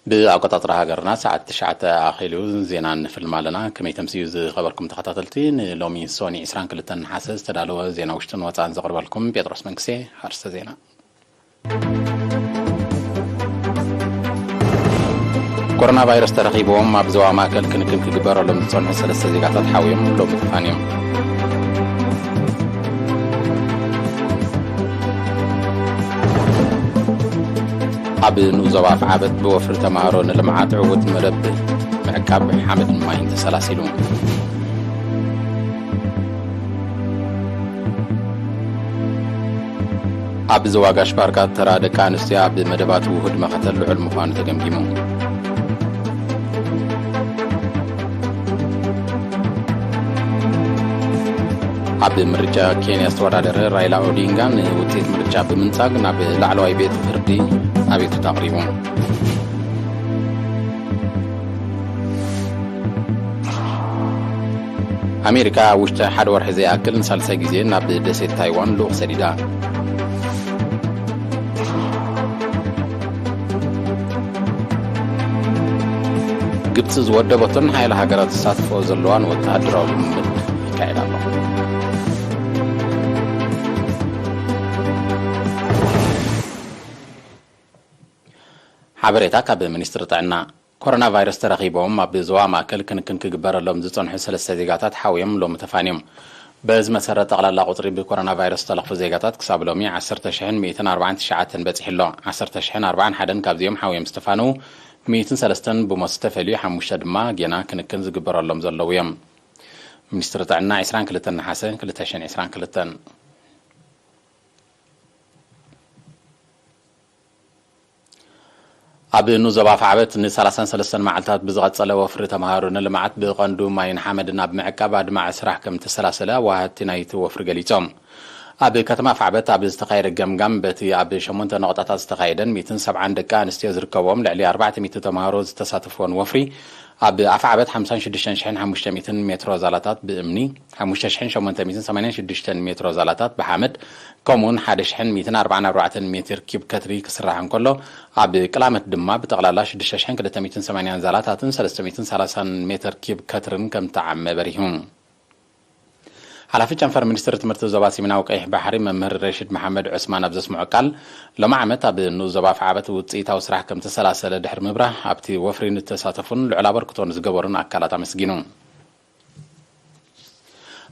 ብኣቆጻጽራ ሃገርና ሰዓት ትሽዓተ ኣኺሉ። ዜና ንፍልም ኣለና። ከመይ ተምስዩ ዝኸበርኩም ተኸታተልቲ፣ ንሎሚ ሶኒ ዕስራን ክልተን ነሓሰ ዝተዳለወ ዜና ውሽጥን ወጻእን ዘቕርበልኩም ጴጥሮስ መንግስቴ። ኣርስተ ዜና። ኮሮና ቫይረስ ተረኺብዎም ኣብ ዞባ ማእከል ክንክን ክግበረሎም ዝጸንሑ ሰለስተ ዜጋታት ሓውዮም ሎሚ ተፋንዮም። ኣብ ንኡስ ዞባ ኣፍዓበት ብወፍሪ ተማሃሮ ንልምዓት ዕዉት መደብ ምዕቃብ ሓመድን ማይን ተሰላሲሉ። ኣብ ዞባ ጋሽ ባርካ ተራ ደቂ ኣንስትዮ ኣብ መደባት ውሁድ መኸተ ልዑል ምዃኑ ተገምጊሙ። ኣብ ምርጫ ኬንያ ዝተወዳደረ ራይላ ኦዲንጋ ንውፅኢት ምርጫ ብምንጻግ ናብ ላዕለዋይ ቤት ፍርዲ ኣቤቱታ ኣቕሪቡ። ኣሜሪካ ኣብ ውሽጢ ሓደ ወርሒ ዘይኣክል ንሳልሳይ ግዜ ናብ ደሴት ታይዋን ልኡኽ ሰዲዳ። ግብፂ ዝወደበቶን ሓያለ ሃገራት ዝሳተፍኦ ዘለዋን ወተሃደራዊ ልምምድ ይካየድ ኣሎ። ሓበሬታ ካብ ሚኒስትሪ ጥዕና። ኮሮና ቫይረስ ተረኺቦም ኣብ ዞባ ማእከል ክንክን ክግበረሎም ዝጸንሑ ሰለስተ ዜጋታት ሓውዮም ሎሚ ተፋንዮም። በዚ መሰረት፣ ጠቕላላ ቁጽሪ ብኮሮና ቫይረስ ዝተለኽፉ ዜጋታት ክሳብ ሎሚ ዓሰርተ ሽሕን ሚእትን ኣርባዓን ትሽዓተን በጺሑ ኣሎ። ዓሰርተ ሽሕን ኣርባዓን ሓደን ካብዚኦም ሓውዮም ዝተፋነዉ፣ ሚእትን ሰለስተን ብሞት ዝተፈልዩ፣ ሓሙሽተ ድማ ጌና ክንክን ዝግበረሎም ዘለዉ እዮም። ሚኒስትሪ ጥዕና፣ ዕስራን ክልተን ነሓሰ ክልተ ሽሕን ዕስራን ክልተን። ኣብ ንኡስ ዞባ ኣፍዓበት ንሰላሳን ሰለስተን መዓልታት ብዝቐጸለ ወፍሪ ተምሃሮ ንልምዓት ብቐንዱ ማይን ሓመድን ኣብ ምዕቃብ ኣድማዒ ስራሕ ከም ዝተሰላሰለ ኣዋሃድቲ ናይቲ ወፍሪ ገሊጾም። ኣብ ከተማ ኣፍዓበት ኣብ ዝተኻየደ ገምጋም፣ በቲ ኣብ ሸሞንተ ነቑጣታት ዝተኻየደን ሚእትን ሰብዓን ደቂ ኣንስትዮ ዝርከብኦም ልዕሊ ኣርባዕተ ሚእቲ ተምሃሮ ዝተሳተፍዎን ወፍሪ፣ ኣብ ኣፍዓበት ሓምሳን ሽዱሽተን ሽሕን ሓሙሽተ ሚእትን ሜትሮ ዛላታት ብእምኒ፣ ሓሙሽተ ሽሕን ሸሞንተ ሚእትን ሰማንያን ሽዱሽተን ሜትሮ ዛላታት ብሓመድ፣ ከምኡውን ሓደ ሽሕን ሚእትን ኣርባዓን ኣርባዕተን ሜትር ኪብ ከትሪ ክስራሕ እንከሎ፣ ኣብ ቅላመት ድማ ብጠቕላላ ሽዱሽተ ሽሕን ክልተ ሚእትን ሰማንያን ዛላታትን ሰለስተ ሚእትን ሰላሳን ሜትር ኪብ ከትርን ከም ተዓመ በሪሁ። ሓላፊ ጨንፈር ሚኒስትሪ ትምህርቲ ዞባ ሰሜናዊ ቀይሕ ባሕሪ መምህር ረሽድ መሓመድ ዑስማን ኣብ ዘስምዖ ቃል፣ ሎሚ ዓመት ኣብ ንኡስ ዞባ ኣፍዓበት ውፅኢታዊ ስራሕ ከም ተሰላሰለ ድሕሪ ምብራህ፣ ኣብቲ ወፍሪ ንተሳተፉን ልዑል ኣበርክቶ ንዝገበሩን ኣካላት ኣመስጊኑ።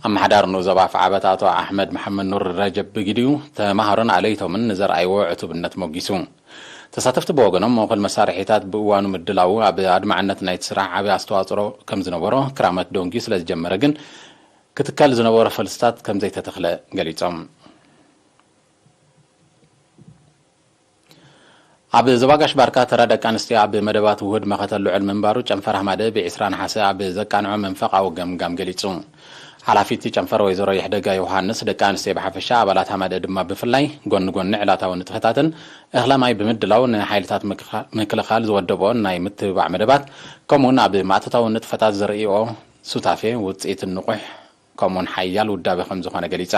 ኣመሓዳሪ ንኡስ ዞባ ኣፍዓበት ኣቶ ኣሕመድ መሓመድ ኑር ረጀብ ብግዲኡ፣ ተምሃሮን ኣለይቶምን ንዘርኣይዎ ዕቱብነት ሞጊሱ። ተሳተፍቲ ብወገኖም፣ እኹል መሳርሒታት ብእዋኑ ምድላዉ ኣብ ኣድማዕነት ናይቲ ስራሕ ዓቢ ኣስተዋጽኦ ከም ዝነበሮ፣ ክራመት ደንጉዩ ስለ ዝጀመረ ግን፣ ክትከል ዝነበሮ ፈልስታት ከም ዘይተተኽለ ገሊጾም። ኣብ ዞባ ጋሽ ባርካ ተራ ደቂ ኣንስትዮ ኣብ መደባት ውሁድ መኸተ ልዑል ምንባሩ ጨንፈር ሃማደ ብዒስራ ነሓሰ ኣብ ዘቃንዖ መንፈቓዊ ገምጋም ገሊጹ። ሓላፊት ጨንፈር ወይዘሮ ይሕደጋ ዮሃንስ፣ ደቂ ኣንስትዮ ብሓፈሻ፣ ኣባላት ሃማደ ድማ ብፍላይ፣ ጎኒ ጎኒ ዕላታዊ ንጥፈታትን እኽለ ማይ ብምድላው ንሓይልታት ምክኻ-፣ ምክልኻል ዝወደብኦ ናይ ምትብባዕ መደባት፣ ከምኡውን ኣብ ማእቶታዊ ንጥፈታት ዘርእይኦ ሱታፌ ውጽኢት ንቑሕ ከምኡውን ሓያል ውዳቤ ከም ዝኾነ ገሊጻ።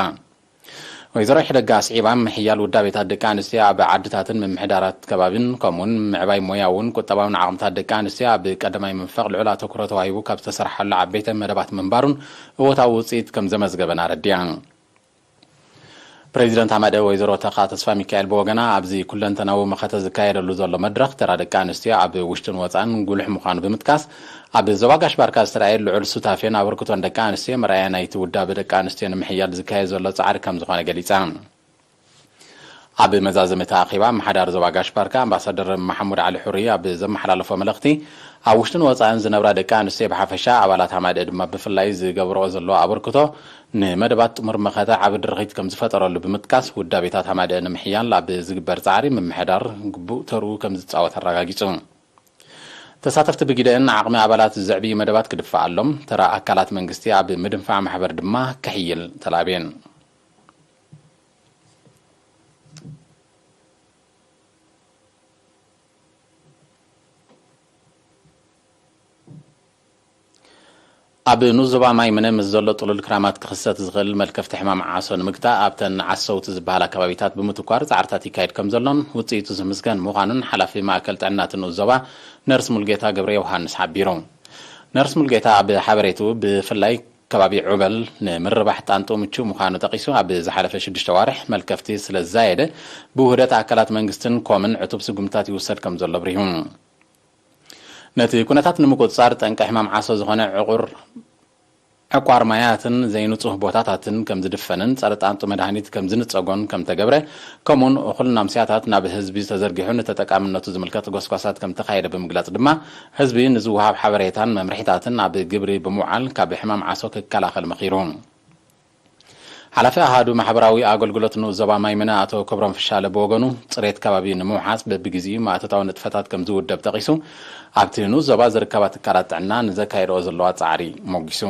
ወይዘሮ ይሕደጋ ኣስዒባ፣ ምሕያል ውዳቤታት ደቂ ኣንስትዮ ኣብ ዓድታትን ምምሕዳራት ከባቢን፣ ከምኡውን ምዕባይ ሞያውን ቁጠባውን ዓቕምታት ደቂ ኣንስትዮ ኣብ ቀዳማይ መንፈቕ ልዑል ኣተኩሮ ተዋሂቡ ካብ ዝተሰርሓሉ ዓበይቲ መደባት ምንባሩን እወታዊ ውፅኢት ከም ዘመዝገበን ኣረዲኣ። ፕሬዚደንት ሃማደ ወይዘሮ ተኻ ተስፋ ሚካኤል ብወገና፣ ኣብዚ ኩለንተናዊ መኸተ ዝካየደሉ ዘሎ መድረኽ፣ ተራ ደቂ ኣንስትዮ ኣብ ውሽጥን ወፃእን ጉሉሕ ምዃኑ ብምጥቃስ፣ ኣብ ዞባ ጋሽ ባርካ ዝተራእየ ልዑል ሱታፌን ኣበርክቶን ደቂ ኣንስትዮ መርኣያ ናይቲ ውዳበ ደቂ ኣንስትዮ ንምሕያል ዝካየድ ዘሎ ጻዕሪ ከም ዝኾነ ገሊጻ። ኣብ መዛዘሚ እቲ ኣኼባ፣ ኣመሓዳሪ ዞባ ጋሽ ባርካ ኣምባሳደር መሓሙድ ዓሊ ሑሪ ኣብ ዘመሓላለፎ መልእኽቲ፣ ኣብ ውሽጥን ወጻእን ዝነብራ ደቂ ኣንስትዮ ብሓፈሻ፣ ኣባላት ሃማደ ድማ ብፍላይ ዝገብርኦ ዘለዋ ኣበርክቶ ንመደባት ጥሙር መኸተ ዓቢ ድርኺት ከም ዝፈጠረሉ ብምጥቃስ፣ ውዳቤታት ሃማደ ንምሕያል ኣብ ዝግበር ጻዕሪ ምምሕዳር ግቡእ ተርኡ ከም ዝጻወት ኣረጋጊጹ። ተሳተፍቲ ብግደአን፣ ዓቕሚ ኣባላት ዘዕብዩ መደባት ክድፋኣሎም፣ ተራ ኣካላት መንግስቲ ኣብ ምድንፋዕ ማሕበር ድማ ክሕይል ተላብየን። ኣብ ንኡስ ዞባ ማይምነ ምስ ዘሎ ጥሉል ክራማት ክኽሰት ዝኽእል መልከፍቲ ሕማም ዓሶ ንምግታእ ኣብተን ዓሰውቲ ዝበሃላ ከባቢታት ብምትኳር ጻዕርታት ይካየድ ከም ዘሎን ውጽኢቱ ዝምስገን ምዃኑን ሓላፊ ማእከል ጥዕና እቲ ንኡስ ዞባ ነርስ ሙልጌታ ገብረ ዮሃንስ ሓቢሩ። ነርስ ሙልጌታ ኣብ ሓበሬቱ ብፍላይ ከባቢ ዑበል ንምርባሕ ጣንጡ ምቹው ምዃኑ ጠቒሱ፣ ኣብ ዝሓለፈ ሽዱሽተ ዋርሕ መልከፍቲ ስለ ዝዛየደ ብውህደት ኣካላት መንግስትን ኮምን ዕቱብ ስጉምትታት ይውሰድ ከም ዘሎ ኣብሪሁ። ነቲ ኩነታት ንምቁጽጻር ጠንቂ ሕማም ዓሶ ዝኾነ ዕቑር ዕቋር ማያትን ዘይንጹህ ቦታታትን ከም ዝድፈንን ጸረ ጣንጡ መድሃኒት ከም ዝንጸጎን ከም ተገብረ፣ ከምኡውን እኹል ናምስያታት ናብ ህዝቢ ተዘርጊሑ ንተጠቃምነቱ ዝምልከት ጎስጓሳት ከም ተኻየደ ብምግላጽ ድማ ህዝቢ ንዝወሃብ ሓበሬታን መምርሒታትን ኣብ ግብሪ ብምውዓል ካብ ሕማም ዓሶ ክከላኸል መኺሩ። ሓላፊ ኣሃዱ ማሕበራዊ ኣገልግሎት ንኡስ ዞባ ማይምነ ኣቶ ክብሮም ፍሻለ ብወገኑ፣ ጽሬት ከባቢ ንምውሓስ በብግዜኡ ማእቶታዊ ንጥፈታት ከም ዝውደብ ጠቒሱ፣ ኣብቲ ንኡስ ዞባ ዝርከባ ትካላት ጥዕና ንዘካየድኦ ዘለዋ ጻዕሪ ሞጊሱ።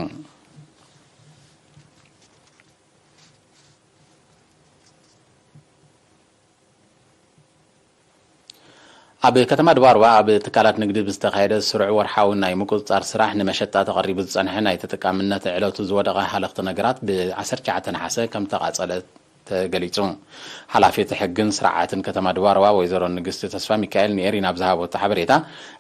ኣብ ከተማ ድባርዋ ኣብ ትካላት ንግዲ ብዝተኻየደ ስሩዕ ወርሓዊ ናይ ምቁጽጻር ስራሕ፣ ንመሸጣ ተቐሪቡ ዝጸንሐ ናይ ተጠቃምነት ዕለቱ ዝወደቐ ሃለኽቲ ነገራት ብ ዓሰርተ ትሽዓተ ነሓሰ ከም ተቓጸለ ተገሊጹ። ሓላፊት ሕግን ስርዓትን ከተማ ድባርዋ ወይዘሮ ንግስቲ ተስፋ ሚካኤል ንኤሪና ኣብ ዝሃበቶ ሓበሬታ፣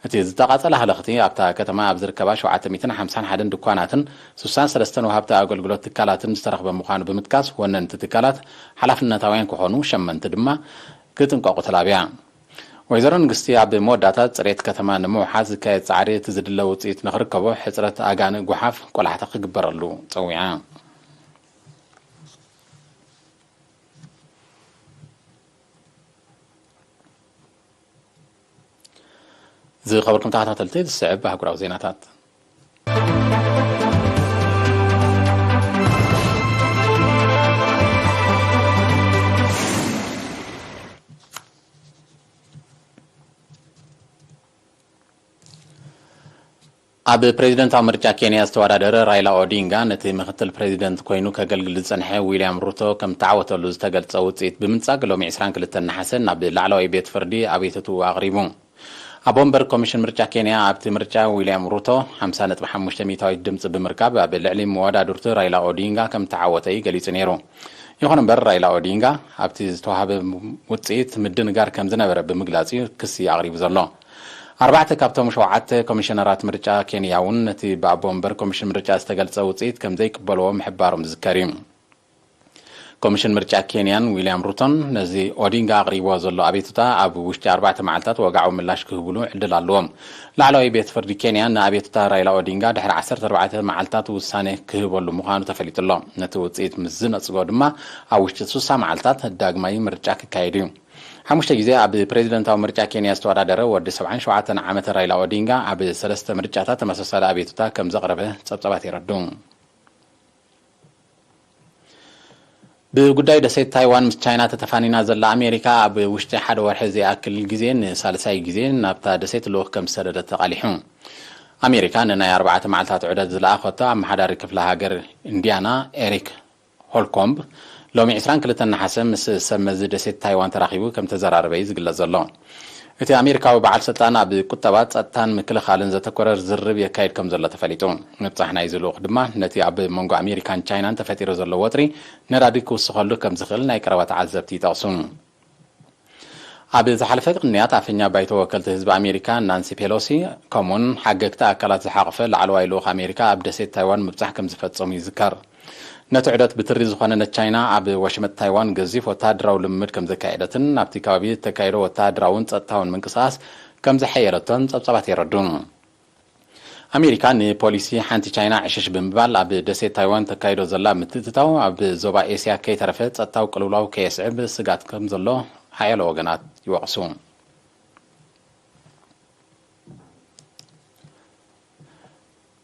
እቲ ዝተቓጸለ ሃለኽቲ ኣብታ ከተማ ኣብ ዝርከባ ሸውዓተ ሚእትን ሓምሳን ሓደን ድኳናትን ስሳን ሰለስተን ወሃብቲ ኣገልግሎት ትካላትን ዝተረኽበ ምዃኑ ብምጥቃስ፣ ወነንቲ ትካላት ሓላፍነታውያን ክኾኑ፣ ሸመንቲ ድማ ክጥንቀቑ ተላብያ። ወይዘሮ ንግስቲ ኣብ መወዳእታ፣ ጽሬት ከተማ ንምውሓስ ዝካየድ ጻዕሪ እቲ ዝድለ ውጽኢት ንኽርከቦ፣ ሕጽረት ኣጋንእ ጓሓፍ ቆላሕታ ክግበረሉ ጸዊዓ። ዝኸበርኩም ተኸታተልቲ፣ ዝስዕብ ኣህጉራዊ ዜናታት። ኣብ ፕሬዚደንታዊ ምርጫ ኬንያ ዝተወዳደረ ራይላ ኦዲንጋ፣ ነቲ ምክትል ፕሬዚደንት ኮይኑ ከገልግል ዝጸንሐ ዊልያም ሩቶ ከም ተዓወተሉ ዝተገልጸ ውጽኢት ብምንጻግ፣ ሎሚ ዕስራን ክልተን ነሓሰ ናብ ላዕለዋይ ቤት ፍርዲ ኣቤቱትኡ ኣቕሪቡ። ኣብ ወንበር ኮሚሽን ምርጫ ኬንያ፣ ኣብቲ ምርጫ ዊልያም ሩቶ ሓምሳ ነጥቢ ሓሙሽተ ሚእታዊት ድምጺ ብምርካብ፣ ኣብ ልዕሊ መወዳድርቱ ራይላ ኦዲንጋ ከም ተዓወተ እዩ ገሊጹ ነይሩ። ይኹን እምበር፣ ራይላ ኦዲንጋ ኣብቲ ዝተዋህበ ውጽኢት ምድንጋር ከም ዝነበረ ብምግላጽ እዩ ክሲ ኣቕሪቡ ዘሎ። ኣርባዕተ ካብቶም ሸውዓተ ኮሚሽነራት ምርጫ ኬንያ እውን ነቲ ብኣቦ ወንበር ኮሚሽን ምርጫ ዝተገልጸ ውጽኢት ከም ዘይቅበልዎ ምሕባሮም ዝዝከር እዩ። ኮሚሽን ምርጫ ኬንያን ዊልያም ሩቶን ነዚ ኦዲንጋ ኣቕሪብዎ ዘሎ ኣቤቱታ ኣብ ውሽጢ ኣርባዕተ መዓልታት ወግዓዊ ምላሽ ክህብሉ ዕድል ኣለዎም። ላዕለዋይ ቤት ፍርዲ ኬንያ ንኣቤቱታ ራይላ ኦዲንጋ ድሕሪ ዓሰርተ ኣርባዕተ መዓልታት ውሳነ ክህበሉ ምዃኑ ተፈሊጡ ኣሎ። ነቲ ውጽኢት ምስ ዝነጽጎ ድማ ኣብ ውሽጢ ስሳ መዓልታት ዳግማይ ምርጫ ክካየድ እዩ። ሓሙሽተ ግዜ ኣብ ፕሬዚደንታዊ ምርጫ ኬንያ ዝተወዳደረ ወዲ ሰብዓን ሸውዓተን ዓመት ራይላ ኦዲንጋ ኣብ ሰለስተ ምርጫታት ተመሳሳሊ ኣቤቱታ ከም ዘቕረበ ጸብጻባት የረድኡ። ብጉዳይ ደሴት ታይዋን ምስ ቻይና ተተፋኒና ዘላ ኣሜሪካ፣ ኣብ ውሽጢ ሓደ ወርሒ ዘይኣክል ግዜ ንሳልሳይ ግዜ ናብታ ደሴት ልኡኽ ከም ዝሰደደት ተቓሊሑ። ኣሜሪካ ንናይ ኣርባዕተ መዓልታት ዑደት ዝለኣኸቶ ኣመሓዳሪ ክፍለ ሃገር ኢንዲያና ኤሪክ ሆልኮምብ፣ ሎሚ ዕስራን ክልተን ነሓሰ ምስ ሰብ መዚ ደሴት ታይዋን ተራኺቡ ከም ተዘራረበ እዩ ዝግለጽ ዘሎ። እቲ ኣሜሪካዊ በዓል ስልጣን ኣብ ቁጠባ፣ ጸጥታን ምክልኻልን ዘተኮረ ዝርርብ የካይድ ከም ዘሎ ተፈሊጡ። ምብጻሕ ናይዚ ልኡኽ ድማ ነቲ ኣብ መንጎ ኣሜሪካን ቻይናን ተፈጢሩ ዘሎ ወጥሪ ነዳዲ ክውስኸሉ ከም ዝኽእል ናይ ቀረባ ተዓዘብቲ ይጠቕሱ። ኣብ ዝሓለፈ ቅንያት፣ ኣፈኛ ባይቶ ወከልቲ ህዝቢ ኣሜሪካ ናንሲ ፔሎሲ፣ ከምኡውን ሓገግቲ ኣካላት ዝሓቖፈ ላዕለዋይ ልኡኽ ኣሜሪካ ኣብ ደሴት ታይዋን ምብጻሕ ከም ዝፈጸሙ ይዝከር። ነቲ ዑደት ብትሪ ዝኾነነት ቻይና፣ ኣብ ወሽመጥ ታይዋን ገዚፍ ወተሃደራዊ ልምምድ ከም ዘካየደትን ኣብቲ ከባቢ እተካየዶ ወተሃደራውን ጸጥታውን ምንቅስቓስ ከም ዘሐየለቶን ጸብጻባት የረዱ። ኣሜሪካ ንፖሊሲ ሓንቲ ቻይና ዕሽሽ ብምባል፣ ኣብ ደሴት ታይዋን ተካይዶ ዘላ ምትእትታው ኣብ ዞባ ኤስያ ከይተረፈ ጸጥታዊ ቅልውላው ከየስዕብ ስጋት ከም ዘሎ ሓያሎ ወገናት ይወቕሱ።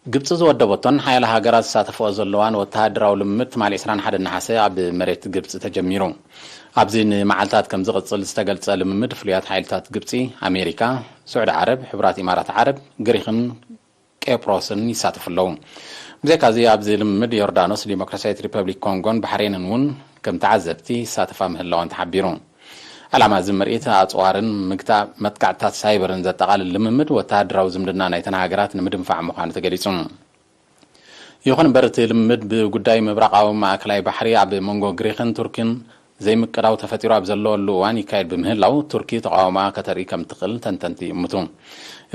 ግብጺ ዝወደበቶን ሓያለ ሃገራት ዝሳተፍኦ ዘለዋን ወተሃደራዊ ልምምድ ትማሊ ዕስራን ሓደን ነሓሰ ኣብ መሬት ግብጺ ተጀሚሩ። ኣብዚ ንመዓልታት ከም ዝቕጽል ዝተገልጸ ልምምድ፣ ፍሉያት ሓይልታት ግብጺ፣ ኣሜሪካ፣ ስዑዲ ዓረብ፣ ሕቡራት ኢማራት ዓረብ፣ ግሪኽን ቄፕሮስን ይሳተፉ ኣለዉ። ብዘይካዚ፣ ኣብዚ ልምምድ ዮርዳኖስ፣ ዲሞክራሲያዊት ሪፐብሊክ ኮንጎን ባሕሬንን እውን ከም ተዓዘብቲ ይሳተፋ ምህላወን ተሓቢሩ። ዕላማ እዚ ምርኢት ኣጽዋርን ምግታእ መጥቃዕትታት ሳይበርን ዘጠቓልል ልምምድ፣ ወተሃደራዊ ዝምድና ናይተን ሃገራት ንምድንፋዕ ምዃኑ ተገሊጹ። ይኹን እምበር፣ እቲ ልምምድ ብጉዳይ ምብራቓዊ ማእከላይ ባሕሪ ኣብ መንጎ ግሪኽን ቱርክን ዘይምቅዳው ተፈጢሩ ኣብ ዘለወሉ እዋን ይካየድ ብምህላው፣ ቱርኪ ተቓውሞኣ ከተርኢ ከም ትኽእል ተንተንቲ ይእምቱ።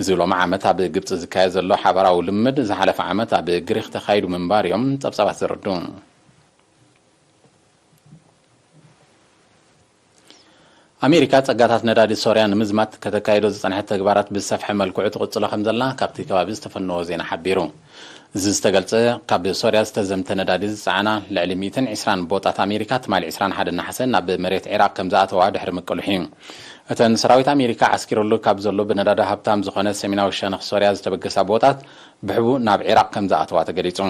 እዚ ሎሚ ዓመት ኣብ ግብጺ ዝካየድ ዘሎ ሓባራዊ ልምምድ፣ ዝሓለፈ ዓመት ኣብ ግሪኽ ተኻይዱ ምንባር እዮም ጸብጻባት ዘረድኡ። ኣሜሪካ ጸጋታት ነዳዲ ሶርያ ንምዝማት ከተካይዶ ዝጸንሐት ተግባራት ብዝሰፍሐ መልክዑ ትቕጽሎ ከም ዘላ ካብቲ ከባቢ ዝተፈነወ ዜና ሓቢሩ። እዚ ዝተገልጸ፣ ካብ ሶርያ ዝተዘምተ ነዳዲ ዝጸዓና ልዕሊ ሚእትን ዕስራን ቦጣት ኣሜሪካ ትማሊ ዕስራን ሓደን ነሓሰ ናብ መሬት ዒራቕ ከም ዝኣተዋ ድሕሪ ምቅልሑ እዩ። እተን ሰራዊት ኣሜሪካ ዓስኪሩሉ ካብ ዘሎ ብነዳዲ ሃብታም ዝኾነ ሰሜናዊ ሸነኽ ሶርያ ዝተበገሳ ቦጣት ብሕቡእ ናብ ዒራቕ ከም ዝኣተዋ ተገሊጹ።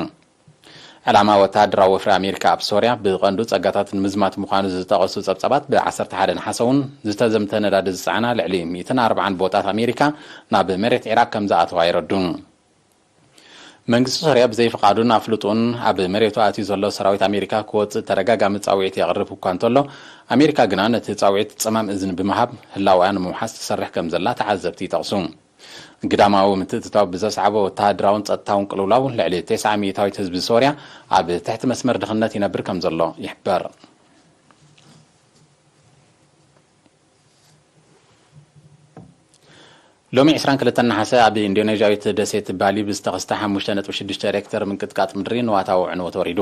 ዕላማ ወተሃደራዊ ወፍሪ ኣሜሪካ ኣብ ሶርያ ብቐንዱ ጸጋታት ንምዝማት ምዃኑ ዝጠቐሱ ጸብጻባት፣ ብ ዓሰርተ ሓደ ነሓሰ እውን ዝተዘምተ ነዳዲ ዝጸዓና ልዕሊ ሚእትን ኣርባዓን ቦጣት ኣሜሪካ ናብ መሬት ዒራቕ ከም ዝኣተዋ የረድኡ። መንግስቲ ሶርያ ብዘይፍቓዱን ኣፍልጡን ኣብ መሬቱ ኣትዩ ዘሎ ሰራዊት ኣሜሪካ ክወጽእ ተደጋጋሚ ጻውዒት የቕርብ እኳ እንተሎ፣ ኣሜሪካ ግና ነቲ ጻውዒት ጸማም እዝኒ ብምሃብ ህላወኣ ንምውሓስ ትሰርሕ ከም ዘላ ተዓዘብቲ ይጠቕሱ። ግዳማዊ ምትእትታው ብዘስዓቦ ወተሃደራውን ጸጥታውን ቅልውላው፣ ልዕሊ ተስዓ ሚእታዊት ህዝቢ ሶርያ ኣብ ትሕቲ መስመር ድኽነት ይነብር ከም ዘሎ ይሕበር። ሎሚ ዕስራን ክልተን ነሓሰ ኣብ ኢንዶኔዥያዊት ደሴት ባሊ ብዝተኸስተ ሓሙሽተ ነጥቢ ሽዱሽተ ሬክተር ምንቅጥቃጥ ምድሪ ንዋታዊ ዕንወት ወሪዱ።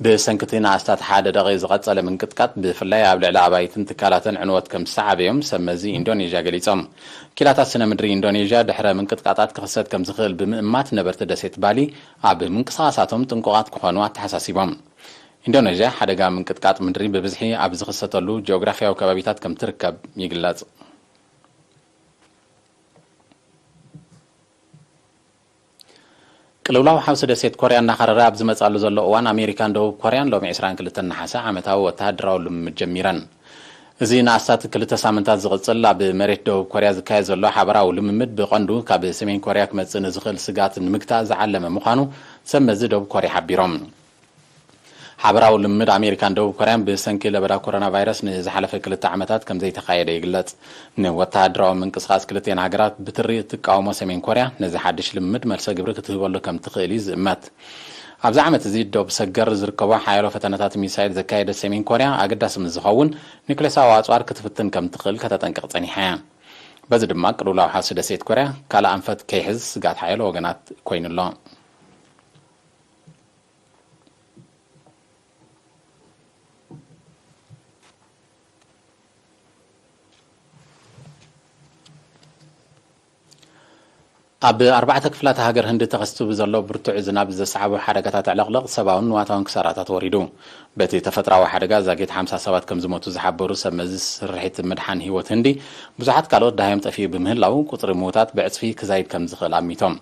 ብሰንኪ እቲ ንኣስታት ሓደ ደቒቕ ዝቐጸለ ምንቅጥቃጥ፣ ብፍላይ ኣብ ልዕሊ ኣባይትን ትካላትን ዕንወት ከም ዝሰዓበ እዮም ሰብ መዚ ኢንዶኔዥያ ገሊጾም። ኪላታት ስነ ምድሪ ኢንዶኔዥያ፣ ድሕረ ምንቅጥቃጣት ክኽሰት ከም ዝኽእል ብምእማት፣ ነበርቲ ደሴት ባሊ ኣብ ምንቅስቓሳቶም ጥንቁቓት ክኾኑ ኣተሓሳሲቦም። ኢንዶኔዥያ፣ ሓደጋ ምንቅጥቃጥ ምድሪ ብብዝሒ ኣብ ዝኽሰተሉ ጂኦግራፍያዊ ከባቢታት ከም ትርከብ ይግለጽ። ቅልውላው ሓውሲ ደሴት ኮርያ እናኸረረ ኣብ ዝመጻሉ ዘሎ እዋን፣ ኣሜሪካን ደቡብ ኮርያን ሎሚ ዕስራን ክልተን ነሓሰ ዓመታዊ ወተሃደራዊ ልምምድ ጀሚረን። እዚ ንኣስታት ክልተ ሳምንታት ዝቕጽል፣ ኣብ መሬት ደቡብ ኮርያ ዝካየድ ዘሎ ሓበራዊ ልምምድ፣ ብቐንዱ ካብ ሰሜን ኮርያ ክመጽእ ንዝኽእል ስግኣት ንምግታእ ዝዓለመ ምዃኑ ሰብ መዚ ደቡብ ኮርያ ሓቢሮም። ሓበራዊ ልምምድ ኣሜሪካን ደቡብ ኮርያን፣ ብሰንኪ ለበዳ ኮሮና ቫይረስ ንዝሓለፈ ክልተ ዓመታት ከም ዘይተኻየደ ይግለጽ። ንወተሃደራዊ ምንቅስቓስ ክልቲኤን ሃገራት ብትሪ እትቃወሞ ሰሜን ኮርያ፣ ነዚ ሓድሽ ልምምድ መልሰ ግብሪ ክትህበሉ ከም ትኽእል እዩ ዝእመት። ኣብዚ ዓመት እዚ፣ ዶብ ሰገር ዝርከቦ ሓያሎ ፈተነታት ሚሳይል ዘካየደት ሰሜን ኮርያ፣ ኣገዳሲ ምስ ዝኸውን፣ ኒውክሌሳዊ ኣጽዋር ክትፍትን ከም ትኽእል ከተጠንቅቕ ጸኒሓ እያ። በዚ ድማ፣ ቅልውላው ሓውሲ ደሴት ኮርያ ካልእ ኣንፈት ከይሕዝ ስግኣት ሓያሎ ወገናት ኮይኑ ኣሎ። ኣብ ኣርባዕተ ክፍላት ሃገር ህንዲ ተኸሲቱ ብዘሎ ብርቱዕ ዝናብ ዘስዓቦ ሓደጋታት ዕለቕለቕ፣ ሰብኣውን ንዋታውን ክሳራታት ወሪዱ። በቲ ተፈጥሮኣዊ ሓደጋ፣ ዛጊት ሓምሳ ሰባት ከም ዝሞቱ ዝሓበሩ ሰብ መዚ ስርሒት ምድሓን ህይወት ህንዲ፣ ብዙሓት ካልኦት ደሃዮም ጠፊኡ ብምህላው፣ ቁጽሪ ምዉታት ብዕጽፊ ክዛይድ ከም ዝኽእል ኣሚቶም።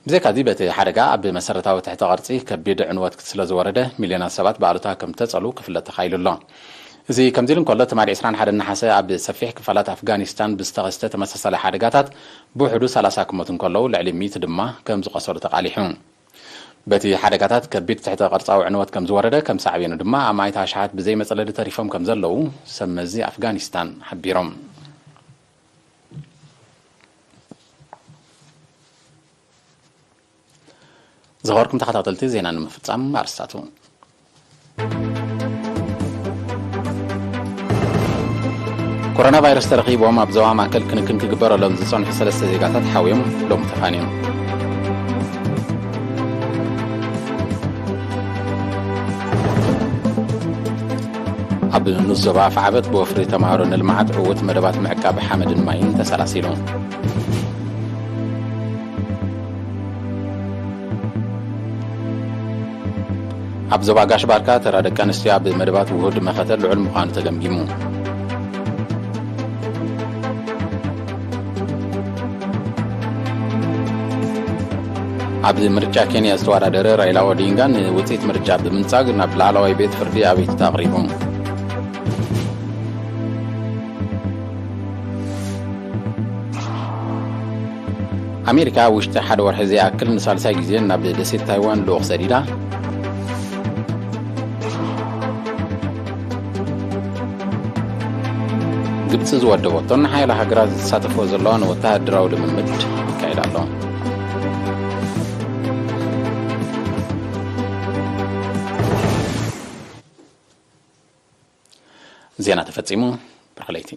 ብዘይካዚ፣ በቲ ሓደጋ ኣብ መሰረታዊ ትሕተ ቅርጺ ከቢድ ዕንወት ስለ ዝወረደ፣ ሚልዮናት ሰባት ብኣሉታ ከም ተጸልዉ ክፍለጥ ተኻኢሉ ኣሎ። እዚ ከምዚ ኢሉ እንከሎ፣ ትማሊ ዕስራን ሓደን ነሓሰ ኣብ ሰፊሕ ክፋላት ኣፍጋኒስታን ብዝተኸስተ ተመሳሳሊ ሓደጋታት ብውሕዱ ሰላሳ ክሞቱ እንከለዉ፣ ልዕሊ ሚእቲ ድማ ከም ዝቖሰሉ ተቓሊሑ። በቲ ሓደጋታት ከቢድ ትሕተ ቅርጻዊ ዕንወት ከም ዝወረደ፣ ከም ሳዕቤኑ ድማ ኣማኢት ኣሽሓት ብዘይ መጸለሊ ተሪፎም ከም ዘለዉ ሰብ መዚ ኣፍጋኒስታን ሓቢሮም። ዝኸበርኩም ተኸታተልቲ፣ ዜና ንምፍጻም ኣርስታቱ። ኮሮና ቫይረስ ተረኺቦም ኣብ ዞባ ማእከል ክንክን ክግበረሎም ዝጸንሑ ሰለስተ ዜጋታት ሓውዮም ሎም ተፋንዮም። ኣብ ንኡስ ዞባ ኣፍዓበት ብወፍሪ ተምሃሮ ንልምዓት ዕዉት መደባት ምዕቃብ ሓመድን ማይን ተሰላሲሉ። ኣብ ዞባ ጋሽ ባርካ ተራ ደቂ ኣንስትዮ ኣብ መደባት ውሁድ መኸተ ልዑል ምዃኑ ተገምጊሙ። ኣብ ምርጫ ኬንያ ዝተወዳደረ ራይላ ኦዲንጋ ንውጽኢት ምርጫ ብምንጻግ ናብ ላዕለዋይ ቤት ፍርዲ ኣቤቱታ ኣቕሪቡ። ኣሜሪካ ኣብ ውሽጢ ሓደ ወርሒ ዘይኣክል ንሳልሳይ ግዜ ናብ ደሴት ታይዋን ልኡኽ ሰዲዳ። ግብፂ ዝወደበቶን ሓያለ ሃገራት ዝሳተፎ ዘለዋ ንወተሃደራዊ ልምምድ ይካየድ ኣሎ። ዜና ተፈጺሙ። ብርኽለይቲ።